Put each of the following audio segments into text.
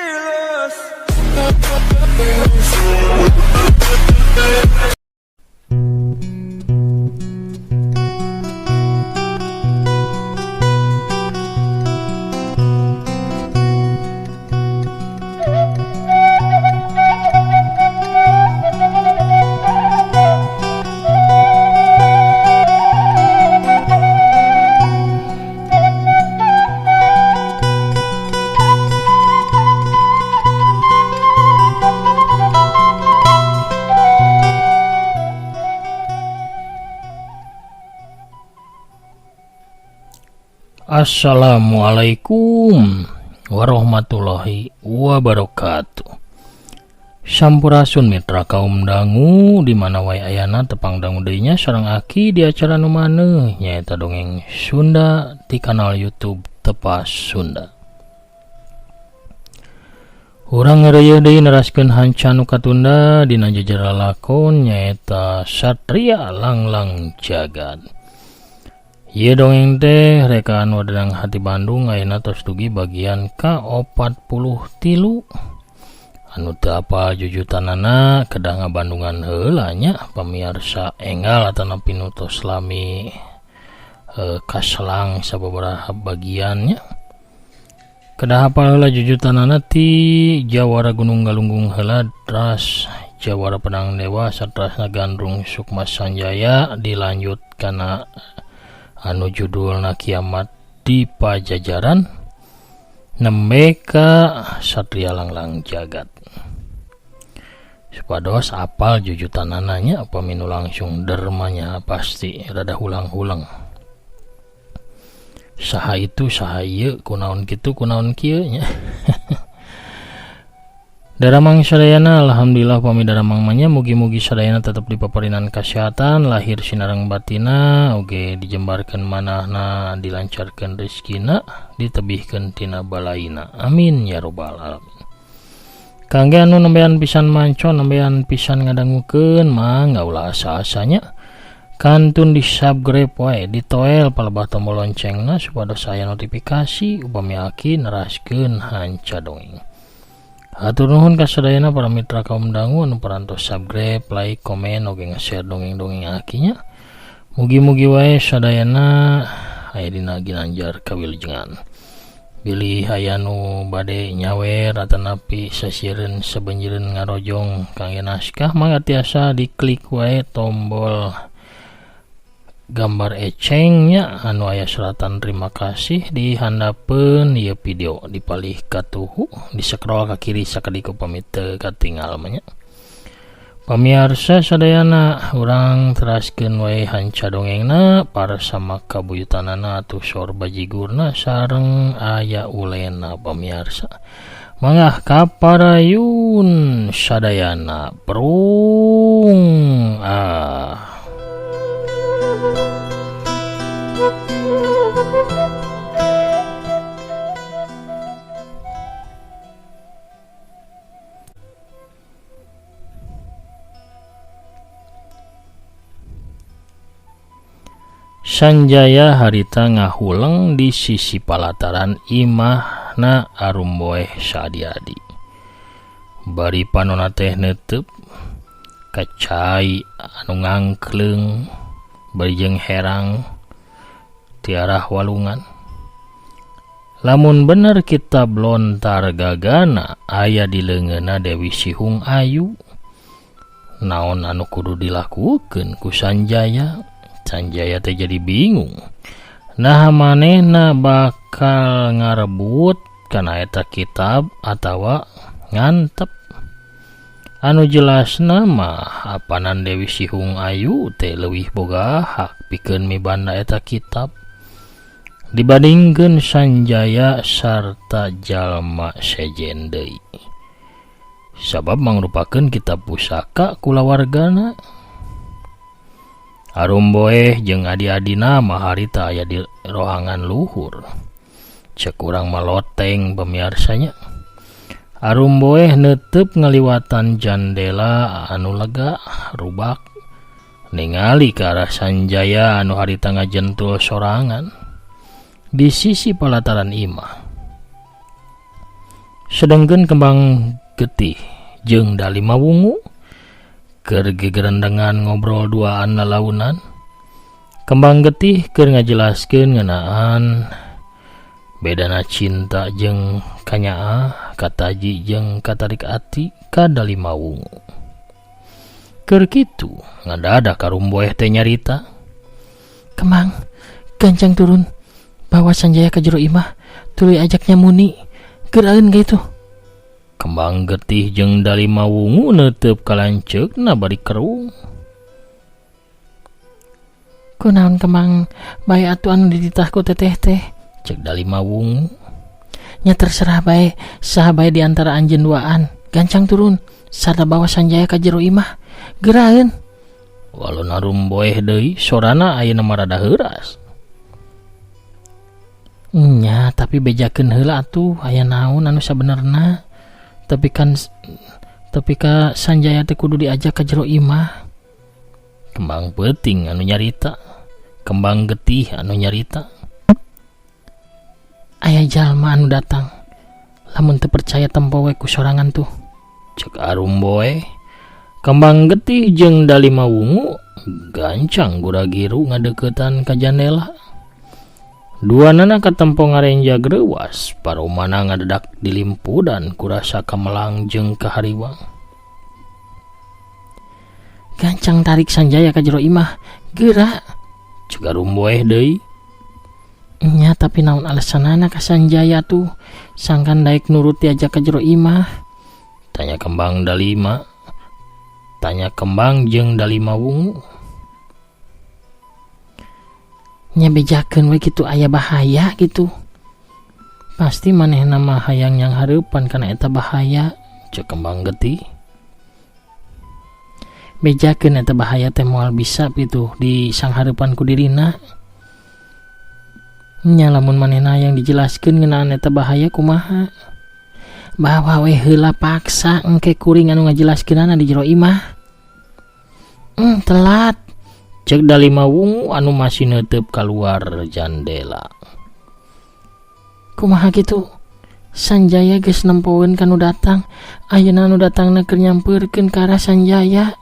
Fearless. Assalamualaikum warahmatullahi wabarakatuh. Sampurasun mitra kaum dangu di mana wae ayana tepang dangu deui nya sareng aki di acara nu maneuh nyaeta dongeng Sunda di kanal YouTube Tepas Sunda. Urang ngareuyeun deui neraskeun hanca nu katunda dina jejera lakon nyaeta Satria Langlang Jagad. Ieu dongeng teh rekaan Wadenang Hati Bandung ayeuna tos dugi bagian ka-43. Anu teu apal jujutanana kedah ngabandungan heula nya pamiarsa enggal atanapi nu tos lami kaselang sababaraha bagian nya. Kedah apal heula jujutanana ti Jawara Gunung Galunggung heula teras Jawara Pedang Dewa saterasna Gandrung Sukma Sanjaya dilanjut kana anu judulna Kiamat di Pajajaran nembe ka Satria Langlang Jagad. Supados apal jujutanana nya upami nu langsung dermanya pasti rada hulang-hulang. Saha itu saha ieu kunaon kitu kunaon kieu nya. Daramang sadayana alhamdulillah pami daramang mah nya mugi-mugi sadayana tetep dipaparinan kasehatan lahir sinareng batina oge dijembarkeun manahna dilancarkeun rezekina ditebihkeun tina balaina amin ya robbal alamin. Kangge anu nembean pisan manco nembean pisan ngadangukeun mangga ulah asa-asanya kantun di subscribe wae ditoel palebah tombol loncengna supados aya notifikasi upami aki neraskeun hanca dongeng. Hatur nuhun ka sadayana para mitra kaum dangu anu parantos subscribe, like, komen, oge nge-share dongeng-dongeng akinya. Mugi-mugi wae sadayana aya dina ginanjar kawilujengan. Bilih aya nu bade nyawer atanapi sasieureun sabenjireun ngarojong kangge naskah mangga tiasa diklik wae tombol gambar ecengnya anu aya seratan terima kasih di handapeun ieu video dipalih katuhu di scroll ka kiri sakedik upami teu katingal mah nya. Pamiarsa sadayana urang teraskeun wae hanca dongengna parsama kabuyutanana atuh sor bajigurna sareng aya ulena pamiarsa. Mangga kaparayun sadayana prung ah. Sanjaya harita ngahuleng di sisi palataran imahna Arumboeh saadi-adi. Bari panona teh neuteub kacai anu ngangkleung bari jeung herang tiarah walungan. Lamun bener kitab Lontar Gagana aya di leungeunna Dewi Sihung Ayu. Naon anu kudu dilakukeun ku Sanjaya? Sanjaya teh jadi bingung. Nah manehna bakal ngarebut kana eta kitab atawa ngantep. Anu jelasna mah apanan Dewi Sihung Ayu teh leuwih boga hak pikeun mibanda eta kitab dibandingkeun Sanjaya sarta jalma sejen deui. Sabab mangrupakeun kitab pusaka kulawargana. Arumboeh jeung adi-adina mah harita aya di rohangan luhur. Cek urang mah loteng pamiarsanya. Arumboeh neuteub ngaliwatan jandela anu lega rubak ningali ka arah Sanjaya anu harita ngajentul sorangan di sisi palataran imah. Sedengkeun Kembang Getih jeung Dalima Wungu keur gegerendengan ngobrol duaan lalaunan. Kembang Getih keur ngajelaskeun ngeunaan bedana cinta jeung kanyaah, kataji jeung katarik ati ka Dalima Wungu. Keur kitu ngadadak Arumboeh teh nyarita. Kembang, gancang turun, bawa Sanjaya ke jero imah, tuluy ajaknya muni, geuraeun kitu. Kembang Getih jeung Dalima Wungu neuteup ka lanceukna bari kerung. Kunaon Kembang, bae atuh anu dititah ku teteh teh, cek Dalima Wungu. Nya terserah bae, saha bae di antara anjeun duaan, gancang turun, sarta bawa Sanjaya ka jero imah, geuraeun. Walon Arumboeh deui, sorana ayeuna mah rada heuras. Nya, tapi bejakeun heula atuh aya naon anu sabenerna. Tapi kan tapi ka Sanjaya teh kudu diajak ka jero imah. Kembang peuting anu nyarita, Kembang Getih anu nyarita. Aya jalma anu datang. Lamun teu percaya tempo we ku sorangan tuh. Cek Arumboeh. Kembang Getih jeung Dalima Wungu gancang gura-giru ngadeukeutan ka jandela. Duanana katempo ngarenja greuwas, paromana ngadadak dilimpudan ku rasa kamelang jeung kahariwang. Gancang tarik Sanjaya ka jero imah, geura. Cek Arumboeh deui. Nya tapi naon alasanana ka Sanjaya tuh sangkan daek nurut diajak ka jero imah? Tanya Kembang Dalima. Tanya Kembang jeung Dalima Wungu. Nya bejakeun we kitu aya bahaya gitu. Pasti manehna mah hayang yang hareupan kana eta bahaya, cek Kembang Getih. Bejakeun eta bahaya teh moal bisa gitu di sanghareupan ku dirina. Nya lamun manehna hayang dijelaskeun ngeunaan eta bahaya kumaha? Bawa we heula paksa engke kuring anu ngajelaskeunana di jero imah. Telat. Cek Dalima Wungu anu masih neuteub kaluar jandela. Kumaha kitu? Sanjaya geus nempoeun ka nu datang. Ayeuna nu datangna keur nyampeurkeun ka arah Sanjaya.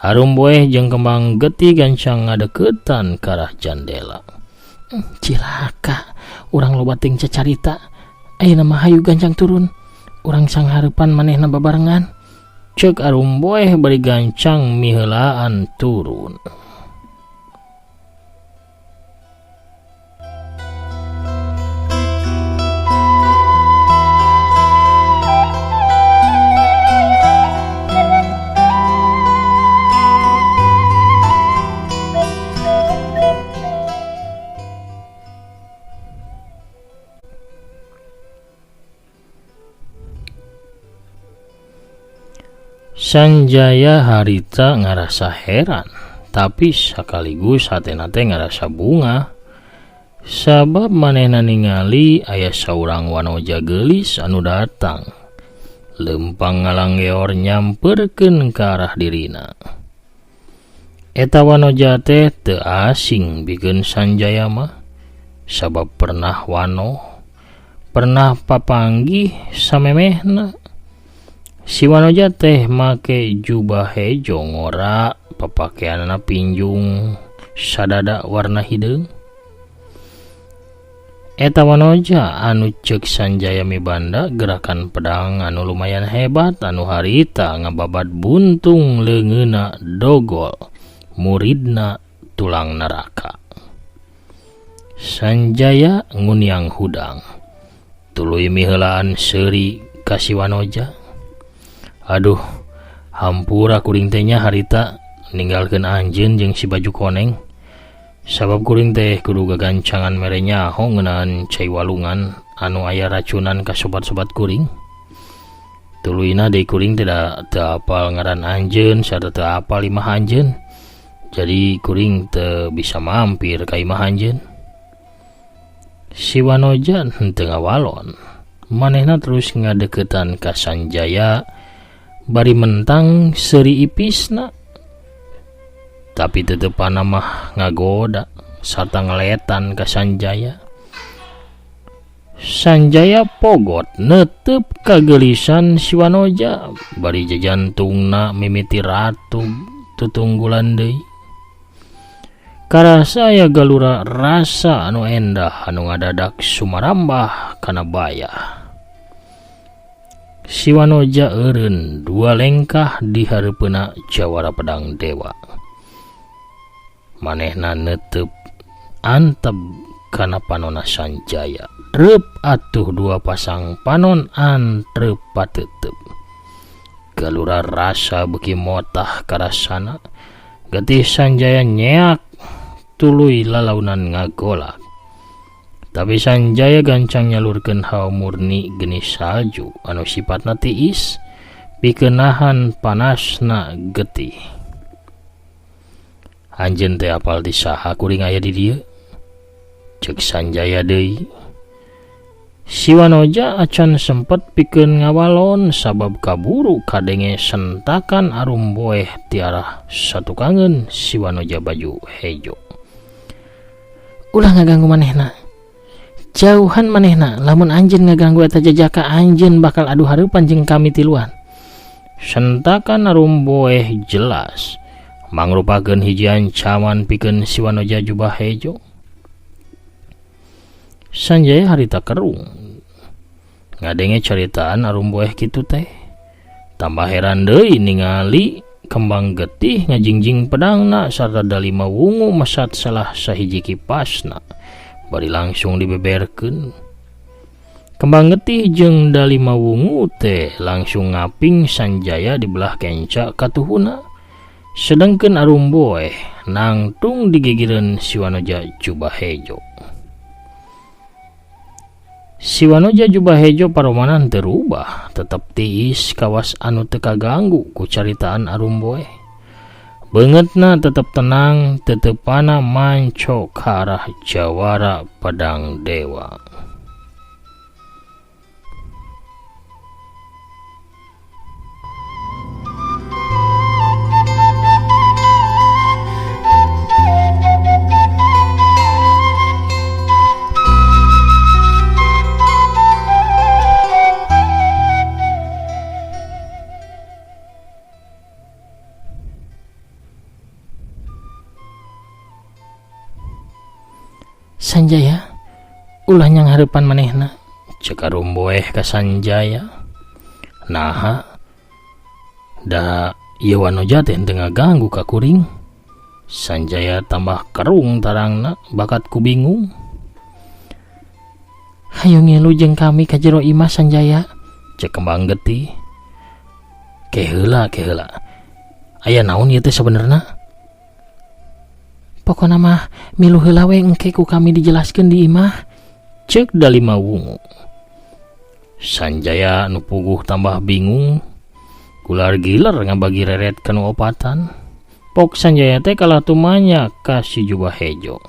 Arumboeh jeung Kembang Getih gancang ngadeuketan ka arah jandela. Cilaka, urang loba teuing cacarita. Ayeuna mah hayu gancang turun. Urang sanghareupan manehna babarengan. Cek Arumboeh bari gancang miheulaan turun. Sanjaya harita ngarasa heran, tapi sekaligus hatena teh ngarasa bunga. Sabab manehna ningali aya saurang wanoja geulis anu datang. Lempang ngalanggeor nyamperkeun ka arah dirina. Eta wanoja teh teu asing bikeun Sanjaya mah, sabab pernah wano, pernah papanggih samemehna. Si wanoja teh make jubah hejo ngora, papakeanana pinjung sadada warna hideung. Eta wanoja anu ceuk Sanjaya mibanda gerakan pedang anu lumayan hebat anu harita ngababad buntung leungeunna dogol muridna tulang neraka. Sanjaya nguniang hudang, tuluy miheulaan seuri ka si wanoja. Aduh, hampura kuring teh nya harita ninggalkeun anjeun jeung si baju koneng. Sabab kuring teh kudu gagancangan mere nyaho ngeunaan cai walungan anu aya racunan ka sobat-sobat kuring. Tuluyna deui kuring teh da teu apal ngaran anjeun sarta teu apal imah anjeun. Jadi kuring teu bisa mampir ka imah anjeun. Si wanoja henteu ngawalon. Manehna terus ngadeukeutan ka Sanjaya bari mentang seuri ipisna. Tapi tetepana mah ngagoda sarta ngeletan ka Sanjaya. Sanjaya pogot netep kagelisan si Wanoja bari jajantungna mimiti ratug tutunggulan deui. Karasa aya galura rasa anu endah anu ngadadak sumarambah kana bayah. Si Wanoja eureun dua lengkah di hareupeuna jawara pedang dewa. Manehna netep antep kana panona Sanjaya. Reup atuh dua pasang panon antrep patetep. Galura rasa beuki motah karasana. Getih Sanjaya nyeak tuluy lalaunan ngagolak. Tapi Sanjaya gancang nyalurkeun hawa murni geunis salju anu sifatna tiis pikeun nahan panasna getih. Anjeun teh apal ti saha kuring aya di dieu? Ceuk Sanjaya deui. Si Wanoja acan sempet pikeun ngawalon sabab kaburu kadenge sentakan arumboeh ti arah satukangeun si Wanoja baju hejo. Ulah ngaganggu manehna. Jauhan manehna, lamun anjeun ngaganggu eta jajaka anjeun bakal adu hareupan jeung kami tiluan. Sentakan arumboeh jelas mangrupakeun hiji ancaman pikeun si Wanoja jubah hejo. Sanjaya harita kerung ngadenge caritaan arumboeh kitu teh. Tambah heran deui ningali kembang getih ngajingjing pedangna sarta dalima wungu mesat salah sahiji kipasna bari langsung dibeberkeun. Kembang getih jeung dalima wungu teh langsung ngaping Sanjaya di belah kenca katuhuna. Sedengkeun arumboeh nangtung digigireun si Wanoja jubah hejo. Si Wanoja jubah hejo paromanan terubah, tetep tiis kawas anu teu kaganggu ku caritaan arumboeh. Beungeutna tetep tenang, tetepana manco ka arah jawara pedang dewa. Sanjaya, ulah nyanghareupan manehna, ceuk arumboeh ka Sanjaya. Naha, da ieu Wanoja teh teu ngaganggu ka kuring. Sanjaya tambah kerung tarangna bakat ku bingung. Hayu ngilu jeung kami ka jero imah Sanjaya, ceuk kembang getih. Keheula keheula. Aya naon ieu teh sabenerna? Pokona mah milu heula we engke ku kami dijelaskeun di imah, ceuk dalima wungu. Sanjaya nu puguh tambah bingung, gular giler ngabagi reret kanu opatan. Pok Sanjaya teh kalah tumanya ka si jubah hejo.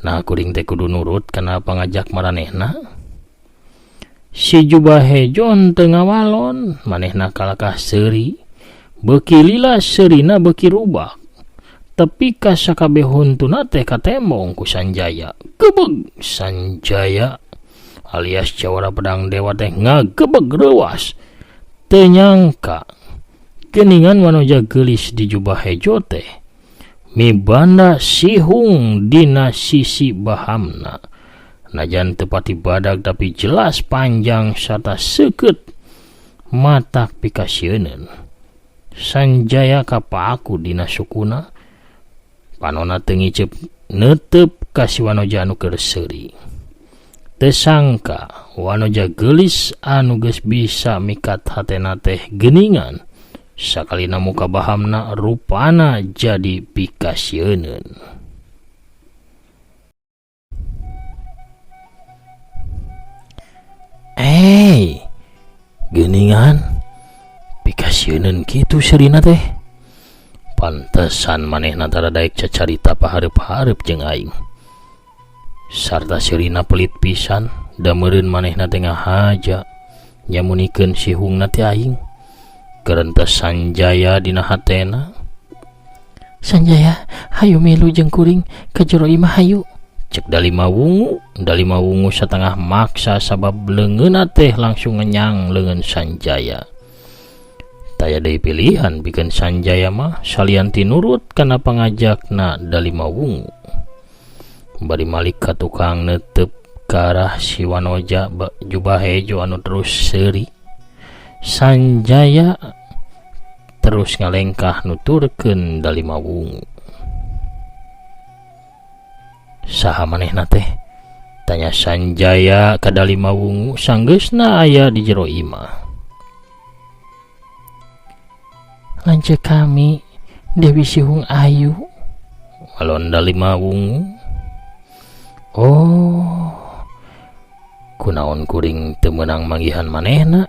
Nah kuring teh kudu nurut kana pangajak maranehna. Si jubah hejo teu ngawalon, manehna kalakah seuri. Beuki lila seurina beuki rubak. Tepi ka sakabeh huntuna teh katembong ku Sanjaya. Gebeg Sanjaya alias jawara pedang dewa teh ngagebeg reuas. Teu nyangka geuningan Wanoja geulis di jubah hejo teh mibanda sihung dina sisi bahamna. Najan teu pati badag tapi jelas panjang sarta seukeut matak pikasieuneun. Sanjaya kapaku dina sukuna, panona teu ngiceup neuteup ka si Wanoja anu keur seuri. Teu sangka Wanoja geulis anu geus bisa mikat hatena teh geuningan, sakalina muka bahamna rupana jadi pikasieuneun. Geuningan pikasieuneun kitu seurina teh. Pantesan manehna tara daek cacarita pahareup-hareup jeung aing. Sarta seurina pelit pisan, da meureun manehna teh ngahaja nyamunikeun sihungna teh aing. Kerentes Sanjaya dina hatena. Sanjaya, hayu milu jeung kuring ka jero imah hayu, Cek Dalima Wungu. Dalima Wungu satengah maksa sabab leungeunna teh langsung ngenyang leungeun Sanjaya. Taya deui pilihan pikeun Sanjaya mah salian ti nurut kana pangajakna Dalima Wungu. Bari malik ka tukang neuteup ka arah si Wanoja jubah hejo anu terus seuri. Sanjaya terus ngalengkah nuturkeun Dalima Wungu. Saha manehna teh? Tanya Sanjaya ka Dalima Wungu sanggeusna aya di jero imah. Lanceuk kami Dewi Sihung Ayu. Walon Dalima Wungu. Oh, kunaon kuring teu meunang manggihan manehna?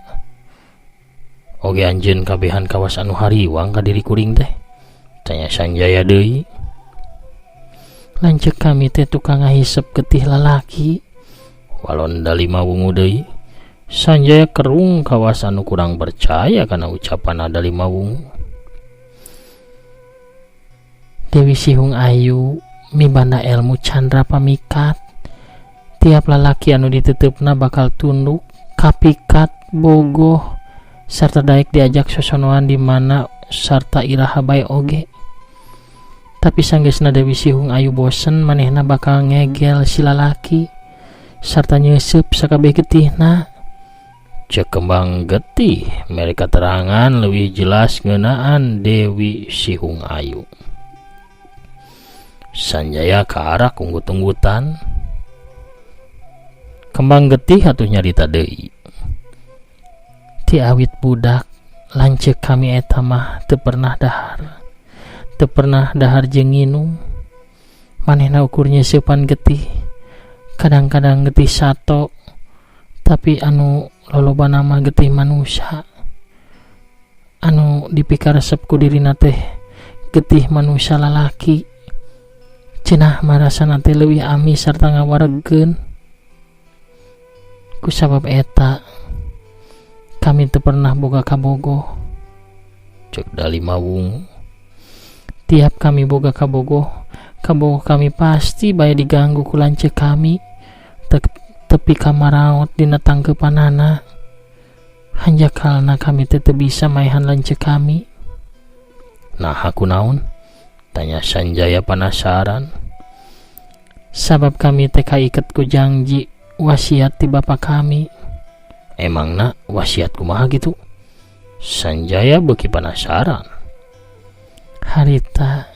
Oge anjeun kabehan kawas anu hariwang ka diri kuring teh? Tanya Sanjaya deui. Lanceuk kami teh tukang ngahisep getih lalaki. Walon Dalima Wungu deui. Sanjaya kerung kawas anu kurang percaya kana ucapan Dalima Wungu. Dewi Sihung Ayu mibanda ilmu candra pamikat. Tiap lalaki anu diteteupna bakal tunduk, kapikat, bogoh, sarta daek diajak sosonoan di mana sarta iraha bae oge. Tapi sanggeusna Dewi Sihung Ayu bosen, manehna bakal ngegel si lalaki sarta nyeuseub sakabeh getihna. Cek Kembang Getih mere katerangan leuwih jelas ngeunaan Dewi Sihung Ayu. Sanjaya kaarak unggut-unggutan. Kembang Getih atuh nyarita deui. Ti awit budak lanceuk kami eta mah teu pernah dahar. Teu pernah dahar jeung nginum. Manehna ukur nyeusepan getih. Kadang-kadang getih sato, tapi anu lolobana mah getih manusia. Anu dipikaresep ku dirina teh getih manusia lalaki. Cenah marasana teh leuwih amis sarta ngawaregkeun. Kusabab eta kami teu pernah boga kabogoh. Cek Dalima Wungu. Tiap kami boga kabogoh, kabogoh kami pasti bae diganggu ku lanceuk kami. Tepi kamaraot dina tangkeupanana. Hanjakalna kami teh teu bisa maehan lanceuk kami. Nah, aku naon? Tanya Sanjaya penasaran. Sabab kami teh kaiket ku janji wasiat ti bapa kami. Emangna wasiat kumaha gitu? Sanjaya beuki penasaran. Harita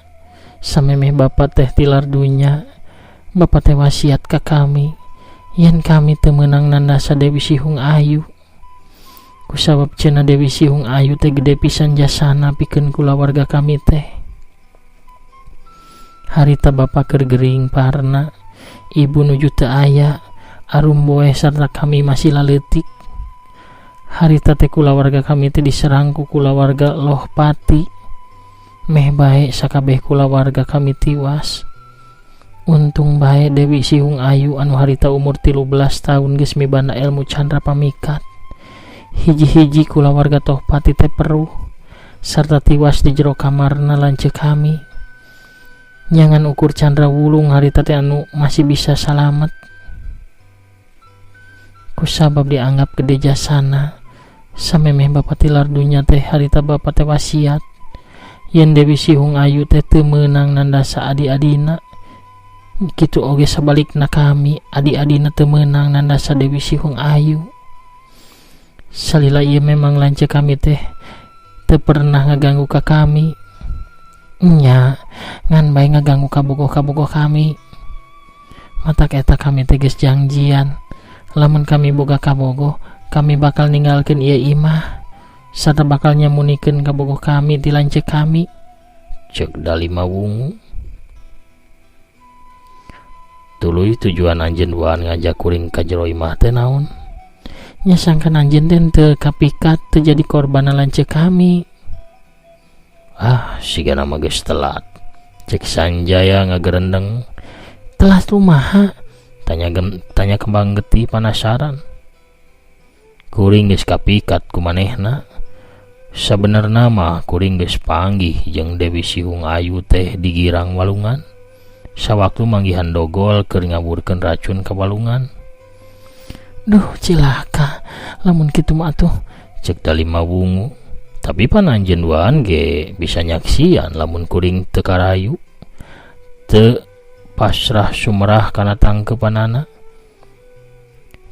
samemeh bapa teh tilar dunya, bapa teh wasiat ka kami yen kami teu meunang nandasa Dewi Sihung Ayu. Kusabab cenah Dewi Sihung Ayu teh gede pisan jasana pikeun kulawarga kami teh. Harita bapa keur gering parna, ibu nuju teu aya, arumboeh sarta kami masih laleutik. Harita teh kulawarga kami teh diserang ku kulawarga Lohpati. Meh bae sakabeh kulawarga kami tiwas. Untung bae Dewi Sihung Ayu anu harita umur 13 tahun geus mibanda ilmu candra pamikat. Hiji-hiji kulawarga Tohpati teh peruh sarta tiwas di jero kamarna lanceuk kami. Nyangan ukur candra wulung harita teh anu masih bisa salamet. Kusabab dianggap gede jasana samemeh bapa tilar dunya teh harita bapa teh wasiat yen Dewi Sihung Ayu teh teu meunang nandasa adi-adina. Kitu oge sabalikna kami adi-adina teu meunang nandasa Dewi Sihung Ayu. Salila ieu memang lanceuk kami teh teu pernah ngaganggu ka kami. Nya ngan bae ngaganggu kabogoh-kabogoh kami. Matak eta kami teh geus janjian lamun kami boga kabogoh, kami bakal ninggalkeun ieu imah sarta bakal nyamunikeun kabogoh kami ti lanceuk kami. Cek Dalima Wungu. Tuluy tujuan anjeun duaan ngajak kuring ka jero imah teh naon? Nya sangkan anjeun teh teu kapikat teu jadi korban lanceuk kami. Ah, sigana mah geus telat. Cek Sanjaya ngagerendeng. Telat kumaha? Tanya Kembang Getih penasaran. Kuring geus kapikat ku manehna. Sabenerna mah kuring geus panggih jeung Dewi Sihung Ayu teh di Girang Walungan. Sawaktu manggihan dogol keur ngaburkeun racun ka balungan. Duh cilaka lamun kitu mah atuh cek Dalima Wungu. Tapi pan anjeun duaan ge bisa nyaksian lamun kuring teu karayu. Teu pasrah sumerah kana tangkepanana.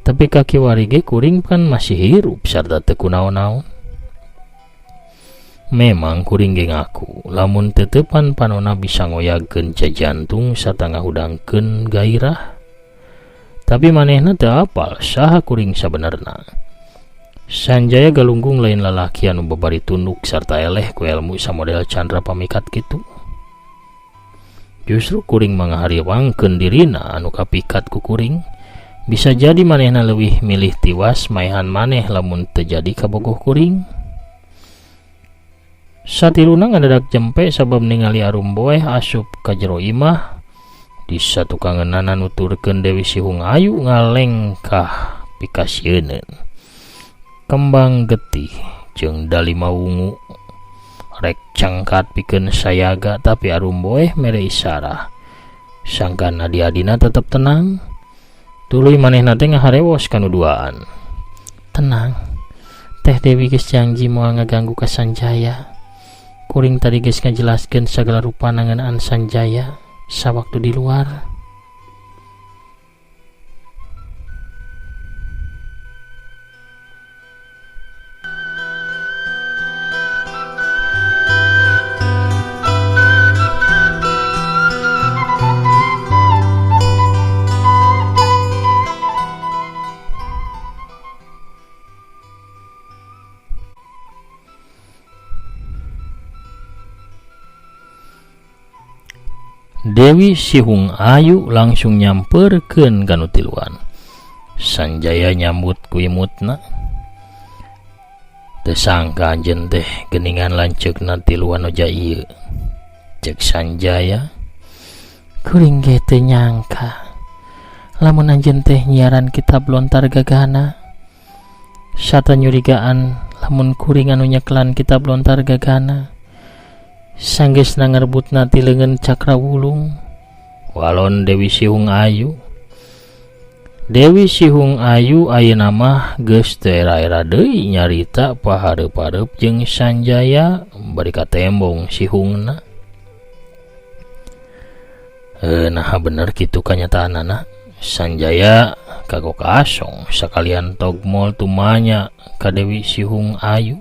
Tapi kaki wari ge kuring pan masih hirup sarta teu kunaon-naon. Memang kuring ge ngaku lamun tetepan panona bisa ngoyagkeun jantung sarta ngahudangkeun gairah. Tapi manehna teu apal saha kuring sabenerna. Sanjaya Galunggung lain lalaki anu babari tunduk sarta eleh ku elmu samodel Chandra Pamikat kitu. Justru kuring mangahariwangkeun dirina anu kapikat ku kuring. Bisa jadi manehna leuwih milih tiwas maehan maneh lamun teu jadi kabogoh kuring. Satiluna ngadadak jempe sabab ningali Arumboeh asup ka jero imah. Di satukangeunana nuturkeun Dewi Sihung Ayu ngalengkah pikasieuneun. Kembang getih jeung Dalima Wungu rek cangkat pikeun sayaga tapi Arumboeh mere isarah. Sangkan adi-adina tetep tenang. Tuluy manehna teh ngaharewos kanu duaan. Tenang. Teh Dewi geus janji moal ngaganggu ka Sanjaya. Kuring tadi geus ngajelaskeun sagala rupa ngeunaan Sanjaya sawaktu di luar. Dewi Sihung Ayu langsung nyamperkeun ka nu tiluan. Sanjaya nyambut ku imutna. Teu sangka anjeun teh geuningan lanceukna tiluan oja ieu. Cek Sanjaya, kuring ge teu nyangka lamun anjeun teh nyiaran kitab lontar gagana. Sarta nyurigaan lamun kuring anu nyeklan kitab lontar gagana. Sanggeusna ngarebutna ti leungeun Cakra Wulung. Walon Dewi Sihung Ayu. Dewi Sihung Ayu ayeuna mah geus teu era-era deui nyarita pahareup-hareup jeung Sanjaya bari katembong sihungna. Naha bener kitu kanyataanana. Sanjaya kagok asong sakalian togmol tumanya ka Dewi Sihung Ayu.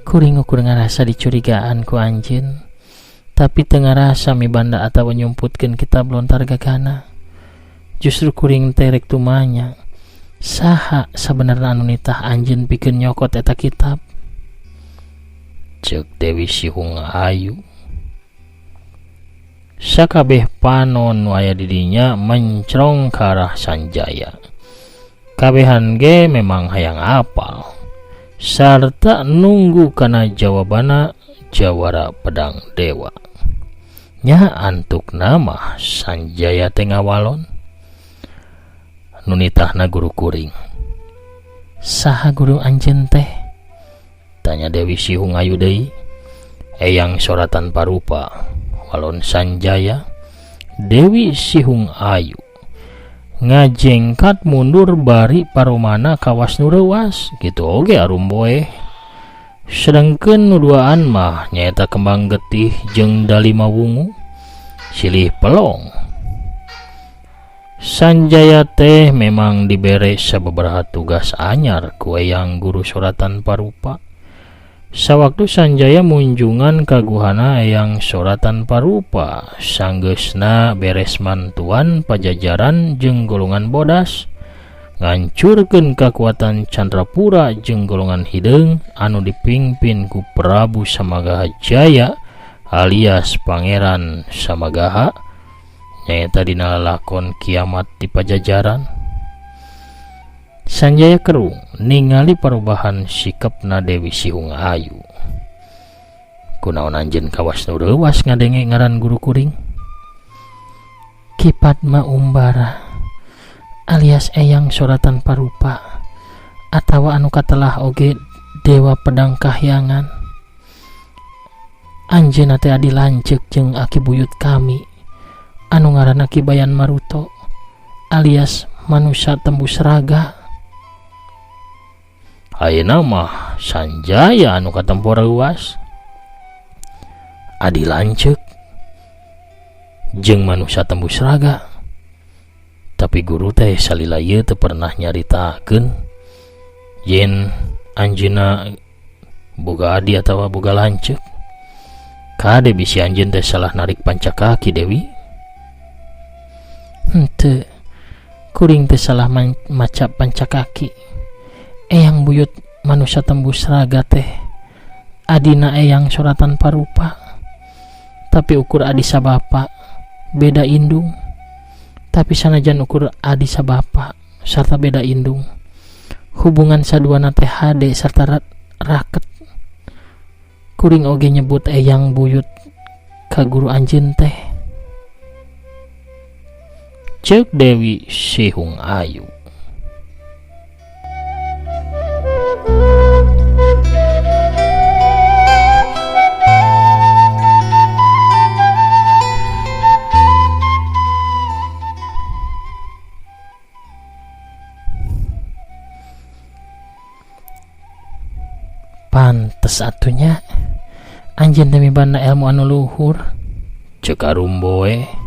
Kuring ukur ngarasa dicurigaan ku anjeun, tapi teu ngarasa mibanda atawa nyumputkeun kitab lontar gagana. Justru kuring teh rek tumanya saha sabenerna anu nitah anjeun pikeun nyokot eta kitab. Ceuk Dewi Sihung Ayu. Sakabeh panon nu aya di dinya mencrong ka arah Sanjaya. Kabehan ge memang hayang apal sarta nunggu kana jawabana jawara pedang dewa. Nya antuk nama Sanjaya teh ngawalon. Nu nitahna guru kuring. Saha guru anjeun teh? Tanya Dewi Sihung Ayu deui. Eyang soratan parupa. Walon Sanjaya. Dewi Sihung Ayu ngajengkat mundur bari paromana kawas nu reuas gitu oge Arumboeh. Sedangkeun nu duaan mah nyaeta Kembang Getih jeung Dalima Wungu silih pelong. Sanjaya teh memang dibere sababaraha tugas anyar ku eyang guru soratan parupa. Sawaktu Sanjaya munjungan ka guhana eyang soratan parupa, sanggeusna beres mantuan pajajaran jeung golongan bodas, ngancurkeun kakuatan Chandrapura jeung golongan hideung anu dipimpin ku Prabu Samagaha Jaya alias Pangeran Samagaha, nyaeta dina lalakon kiamat di pajajaran. Sanjaya kerung ningali perubahan sikapna Dewi Sihung Ayu. Kunaon anjeun kawas nu reuwas ngadenge ngaran guru kuring? Ki Padma Umbara alias Eyang Soratan Parupa atawa anu katelah oge Dewa Pedang Kahyangan. Anjeunna teh adi lanceuk jeung aki buyut kami Anu ngaranna Ki Bayan Maruto alias manusia tembus raga. Ayeuna mah Sanjaya anu katempo reuas. Adi lanceuk jeung manusia tembus raga. Tapi guru teh salila ieu teu pernah nyaritakeun yen anjeunna boga adi atawa boga lanceuk. Kade bisi anjeun teh salah narik pancakaki Dewi. Henteu, kuring teh salah maca pancakaki. Eyang buyut manusia tembus raga teh adina eyang soratan parupa. Tapi ukur adi sabapa beda indung. Tapi sanajan ukur adi sabapa sarta beda indung, hubungan saduana teh hade sarta raket. Kuring oge nyebut eyang buyut ka guru anjeun teh. Ceuk Dewi Sihung Ayu. Pantes atunya anjeun teh mibanda ilmu anu luhur. Ceuk Arumboe.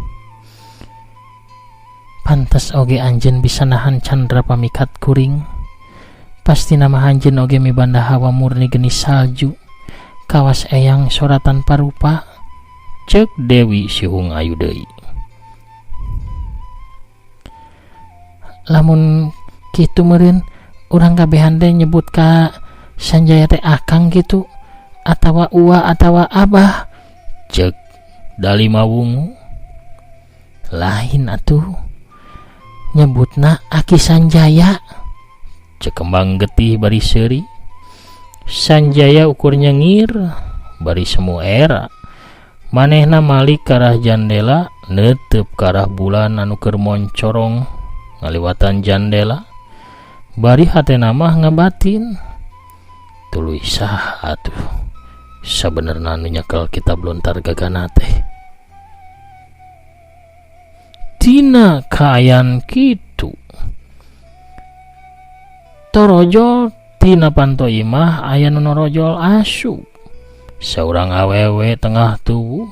Pantes oge anjeun bisa nahan candra pamikat kuring. Pasti nama anjeun oge mibanda hawa murni geni salju. Kawas eyang soratan parupa. Ceuk Dewi Sihung Ayu deui. Lamun kitu meureun urang kabehan teh nyebut ka Sanjaya teh akang gitu atawa uwa atawa abah. Ceuk Dalima Wungu. Lain atuh nyebutna Aki Sanjaya. Ceuk Kembang Getih bari seuri. Sanjaya ukur nyengir bari semu era. Manehna malik karah jandela neuteup karah bulan anu keur moncorong ngaliwatan jandela. Bari hatena mah ngabatin. Tuluy saha atuh sabenerna nu nyekel kitab lontar gagana teh. Tina kaayaan kitu torojol tina panto imah aya nu norojol asup. Saurang awewe tengah tubuh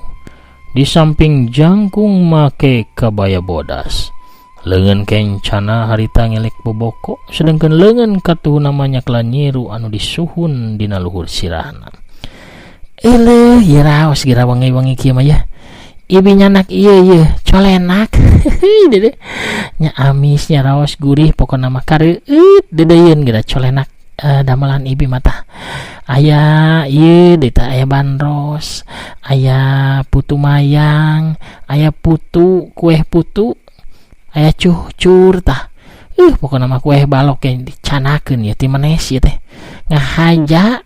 di samping jangkung make kabaya bodas. Leungeun kencana harita ngelek boboko, sedengkeun leungeun katuhuna manyak lanyiru anu disuhun dina luhur sirahna. Eleh, ieu raos geura wangi-wangi kieu mah ya. Ibi nyanak ieu ieu, colenak. Dede. Nya amis nya raos gurih pokona mah kareueut dedeyeun geura colenak damelan ibi mah tah. Aya ieu deui tah, aya bandros, aya putu mayang, aya putu, kueh putu, aya cucur tah. Pokona mah kueh balok yang dicanakeun ieu ti menes ieu teh. Ngahaja.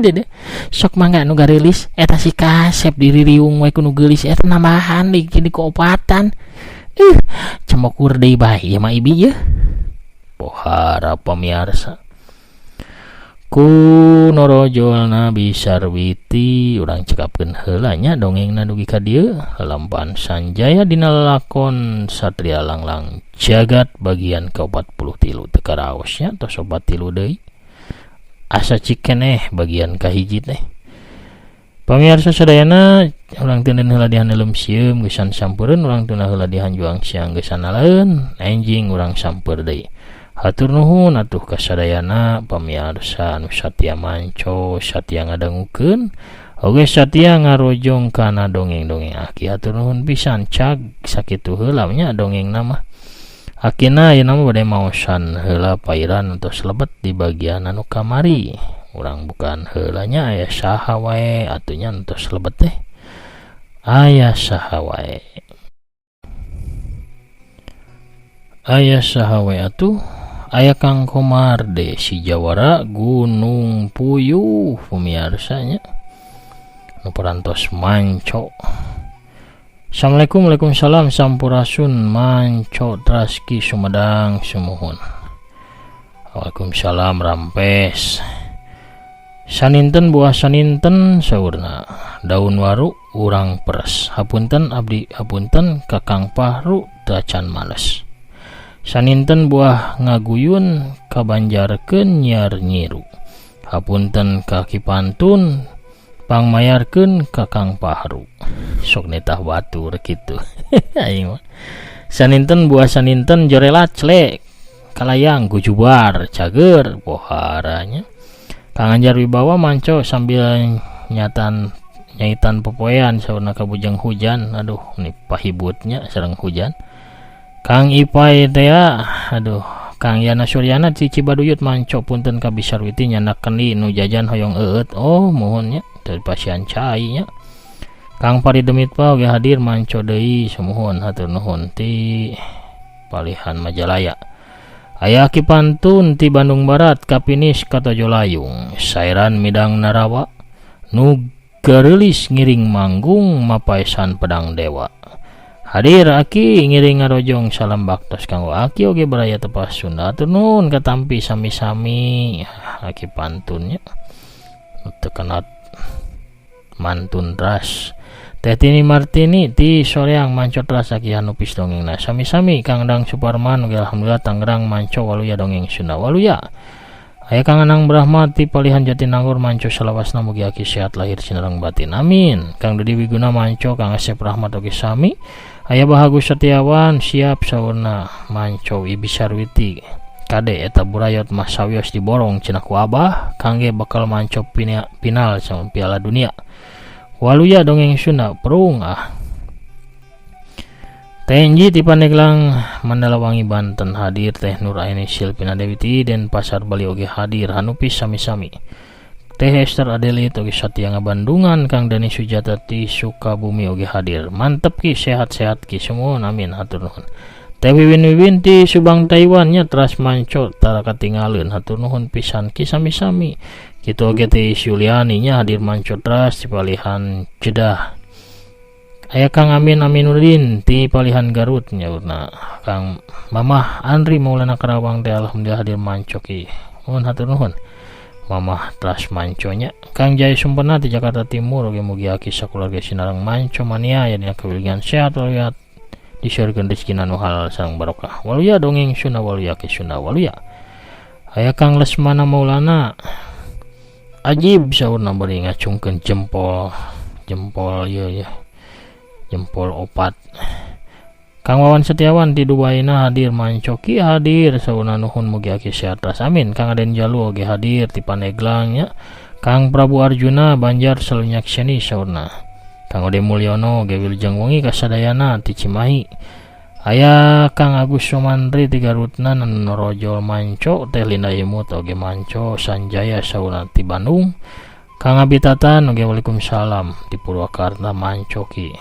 Dede. Sok mangga nu garilis eta si kasep diririung we ku nu geulis eta nambahan deui kini kuopatan. Cemokur deui bae ieu mah ibi yeuh. Pohara pamiarsa. Ku norojol Nabi Sarwiti urang cekapkeun heula nya dongengna dugi ka dieu. Lampahan Sanjaya dina lalakon Satria Langlang Jagat bagian ke-43 teu karaos nya tos 43 deui. Asa cikeneh bagian kahiji teh. Pamirsa sadayana urang teu heula dihaneulem sieum geusan sampeureuun urang teu heula dihanjuang siang geusan nalaeun enjing urang sampeur deui. Hatur nuhun atuh kasadayana pamiarsa anu satia manco satia ngadangukeun oge satia ngarojong kana dongeng-dongeng aki. Hatur nuhun pisan cag sakitu heula nya dongengna mah. Akina ayeuna mah bade maosan heula pairan tos lebet di bagian anu kamari. Urang bukan heula nya aya saha wae atuh nya tos lebet teh. Aya saha wae. Aya saha wae atuh. Aya Kang Komar de si Jawara Gunung Puyuh pemiarsanya nu parantos manco. Assalamualaikum. Waalaikumsalam. Sampurasun manco Traski Sumedang sumuhun. Waalaikumsalam rampes. Saninten buah saninten saurna daun waru urang peres hapunten abdi hapunten Kakang Pahru tacan males. Saninten buah ngaguyun kabanjarkeun nyiar nyiru hapunten ka Ki Pantun pangmayarkeun Kakang Pahru sok nitah batur kitu. Aing mah. Saninten buah saninten jorelat clek kalayang gujubar cager poharanya. Kang Anjar Wibawa manco sambil nyatan nyaitan popoean saurna kabujeng hujan. Aduh ini pahibutnya sareng hujan. Kang Ipai teh aduh Kang Yana Suryana ti Cibaduyut manco punten ka Bisarwiti nyandak kendi nu jajan hoyong eueut. Oh muhun nya teu pasian cai nya. Kang Paridemit pa oge hadir manco deui sumuhun hatur nuhun ti Palihan Majalaya. Aya Ki Pantun ti Bandung Barat kapinis Katojolayung sairan midang narawa nu gareulis ngiring manggung mapaesan pedang dewa. Hadir aki ngiring ngarojong salam baktos kanggo aki oge baraya tepas Sunda hatur nuhun katampi sami-sami Aki Pantunnya teu kenat mantun ras. Teh Tini Martini ti Soreang manco teras aki Hanupis dongengna sami-sami. Kang Dang Suparman oge alhamdulillah Tangerang manco waluya dongeng Sunda waluya. Aya Kang Anang Brahma ti Palihan Jatinangor manco salawasna mugi aki sehat lahir sinareng batin amin. Kang Dedi Wiguna manco Kang Asep Rahmat oge sami. Aya Bahagus Setiawan siap saurna manco Ibi Sarwiti kade eta burayot mah sawios diborong cenah ku abah kangge bakal manco final sama Piala Dunia. Waluya dongeng Sunda perung ah. TNJ ti Pandeglang Mandalawangi Banten hadir. Teh Nur Aini Silvina Dewi ti Denpasar Bali oge hadir Hanupis sami-sami. Teh Esther Adeli oge Satya Ngabandungan. Kang Dani Sujata ti Sukabumi oge hadir. Mantep ki sehat-sehat ki semua amin hatur nuhun. Teh Wiwin Wiwin ti Subang Taiwan nya teras manco tara katingaleun hatur nuhun pisan ki sami-sami. Kitu oge teh Yuliani nya hadir manco teras ti Palihan Jeddah. Aya Kang Amin Aminuddin ti Palihan Garut nyaurna. Kang Mamah Andri Maulana Karawang teh alhamdulillah hadir manco ki. Nuhun hatur nuhun. Mamah teras manconya. Kang Jaya Sumpena ti Jakarta Timur oge mugi aki sakeluarga sinareng manco mania aya dina kawilujengan sehat walafiat disyorkeun rezekina nu halal sareng barokah. Waluya dongeng Sunda waluya ki Sunda waluya. Aya Kang Lesmana Maulana ajib saurna bari ngacungkeun jempol jempol ieu ya jempol opat. Kang Wawan Setiawan di Dubaina hadir mancoki hadir saurna nuhun mugi aki sehat ras amin. Kang Aden Jalu oge hadir ti Pandeglang nya. Kang Prabu Arjuna Banjar Salunyak Seni saurna. Kang Ode Mulyono oge wilujeng wengi kasadayana ti Cimahi. Aya Kang Agus Somantri ti Garutna Norojol manco. Teh Linda Imut oge manco. Sanjaya saurna ti Bandung. Kang Abitatan oge waalaikumsalam ti Purwakarta mancoki.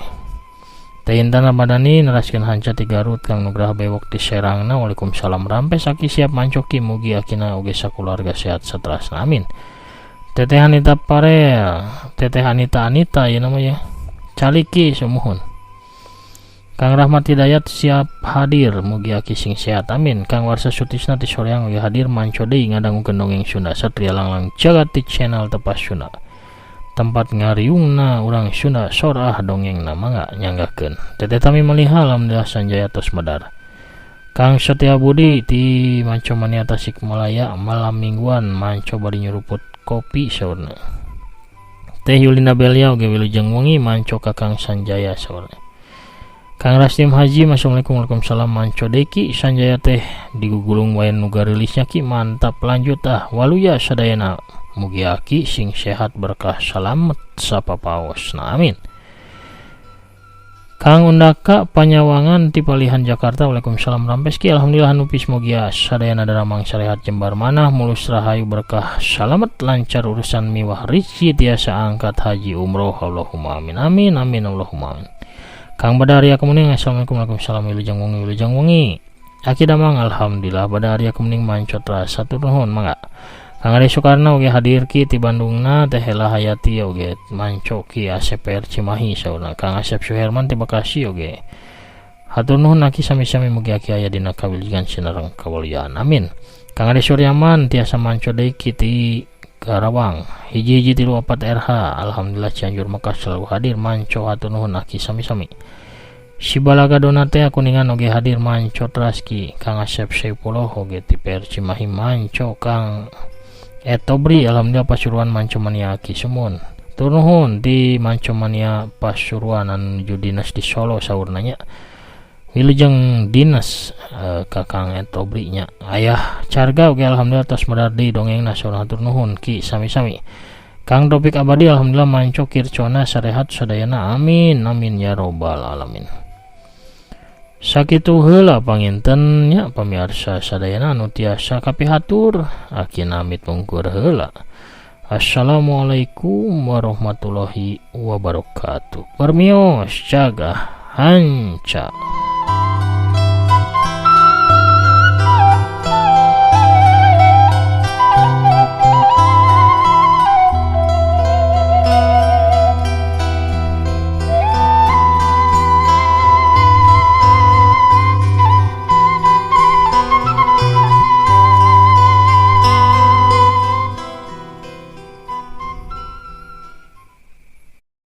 Teh Intan Ramadhani neraskeun hanca ti Garut. Kang Nugraha Bewok ti Serangna waalaikumsalam rampes aki siap mancoki mugi akina oge sakeluarga sehat saterasna amin. Teteh Anita Parel, Teteh Anita Anita ya namanya caliki sumuhun. Kang Rahmat Hidayat siap hadir mugi aki sing sehat amin. Kang Warsa Sutisna ti Soreang oge hadir manco deui ngadangukeun dongeng Sunda Satria Langlang jagat ti channel Tepas Sunda. Tempat ngariungna urang Sunda sorah dongengna mangga nyanggakeun. Teteh Tami Maliha alhamdulillah Sanjaya tos medar. Kang Setia Budi ti Manco Mania Tasikmalaya malam mingguan manco bari nyuruput kopi saurna. Teh Yulinda Belia oge wilujeng wengi manco ka Kang Sanjaya saurna. Kang Rastim Haji assalamualaikum waalaikumsalam manco deki Sanjaya teh digugulung wae nu gareulisnya ki mantap lanjut ah waluya sadayana mugi aki sing sehat berkah salamet sapapaosna amin. Kang Undaka Panyawangan ti Palihan Jakarta waalaikumsalam rampes ki alhamdulillah nupis mugi sadayana daramang sarehat jembar manah mulus rahayu berkah salamet lancar urusan miwah rizki tiasa angkat haji umroh Allahumma amin amin amin Allahumma amin. Kang Badaria Kemuning assalamualaikum waalaikumsalam wilujeng wengi wilujeng wengi aki damang alhamdulillah Badaria Kemuning mancot rasa nuhun mangga. Kang Ade Soekarno oge hadir ki ti Bandungna. Teh Hela Hayati oge manco ki ACPR Cimahi saurna. Kang Asep Suherman ti Bekasi oge hatur nuhun aki sami-sami mugi aki aya dina kawilujengan sinareng kawalian amin. Kang Ade Suryaman tiasa manco deui ki ti Karawang 1 1 3 4 RH. Alhamdulillah, Cianjur Mekah selalu hadir, manco, hatur nuhun Aki, sami-sami. Sibalaga Donate Kuningan oge hadir, manco. Traski Kang Asep Saipullah oge ti PR Cimahi, manco. Kang Etobri, alhamdulillah, Pasuruan, manco mania Aki, sumuhun, hatur nuhun. Di Manco Mania Pasuruan anu nuju dinas di Solo, saurna nya. Wilujeng dinas ka Kang Etobri nya. Ayah Carga oge alhamdulillah tos medar deui dongeng nasional, hatur nuhun Ki, sami-sami. Kang Topik Abadi, alhamdulillah, manco. Kircona sarehat sadayana, amin amin ya robbal alamin. Sakitu heula panginten nya, pamiarsa sadayana anu tiasa kapihatur. Aki namit mungkur heula. Assalamualaikum warahmatullahi wabarakatuh. Permios, cagah hanca.